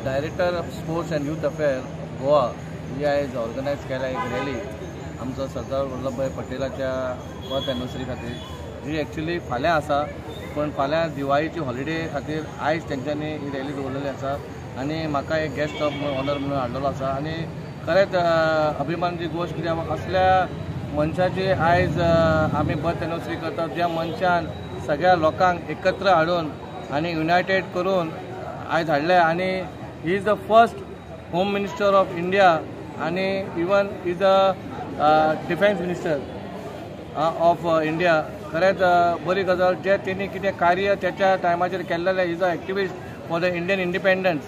Director of sports and youth affair Goa ही आयज organise केल्या एक रॅली आमचो सरदार वल्लभभाई पटेलाच्या बर्थ एनिवर्सरी खातीर, जी एक्चुली फाल्यां आसा, पूण फाल्यां दिवाळीची हॉलिडे खातीर आयज तेंच्यांनी ही रॅली दवरलेली आसा आनी म्हाका एक गेस्ट ऑफ ऑनर म्हणून हाडलेलो आसा. आनी खरेंच अभिमानाची गोश्ट कित्याक असल्या मनशाची आयज आमी बर्थ एनिवर्सरी करतात, ज्या मनशान सगळ्या लोकांक एकत्र हाडून आनी युनायटेड करून आयज हाडले. आनी he is the first home minister of India आनी even is a defence minister of India. खरेंच बरी गजाल जे तेणी कितें कार्य त्याच्या टायमाचेर केल्लेलें. Is a activist for the Indian independence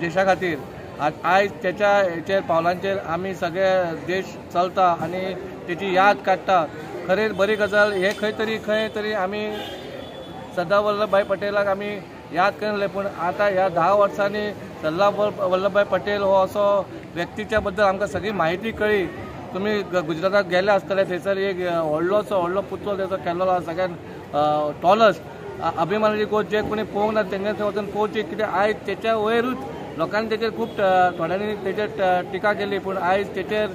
देशा खातीर. आयज त्याच्या हेचेर पावलांचेर आमी सगळे देश चलता आनी तेची याद काडटा. खरेंच बरी गजाल. हे खंय तरी आमी सरदार वल्लभभाई पटेलाक आमी याद करले, पूण आतां ह्या 10 वर्सांनी सरदार वल्लभभाई पटेल हो असो व्यक्तीच्या बद्दल आमकां सगळी म्हायती कळ्ळी. तुमी गुजराताक गेले आसतले, थंयसर एक व्हडलोसो व्हडलो पुतळो तेचो केल्लो आसा, सगळ्यान टॉलस्ट. अभिमानाची गोश्ट जे कोणी पळोवंक ना तेंच्या थंय वचून पळोवची, कित्याक आयज तेच्या वयरूच लोकांनी तेचेर खूब थोड्यांनी तेचेर टिका केली, पूण आयज तेचेर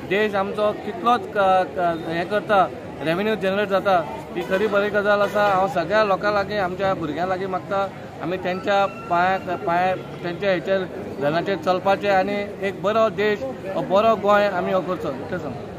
देश आमचो कितलोच हें करता, रेवेन्यू जनरेट जाता. ही खरी बरी गजाल आसा. हांव सगळ्या लोकां लागीं, आमच्या भुरग्यां लागीं मागता आमी तेंच्या पांय तेंच्या हेचेर धनाचेर चलपाचें आनी एक बरो देश, बरो गोंय आमी हो करचो. इतलें सांगता.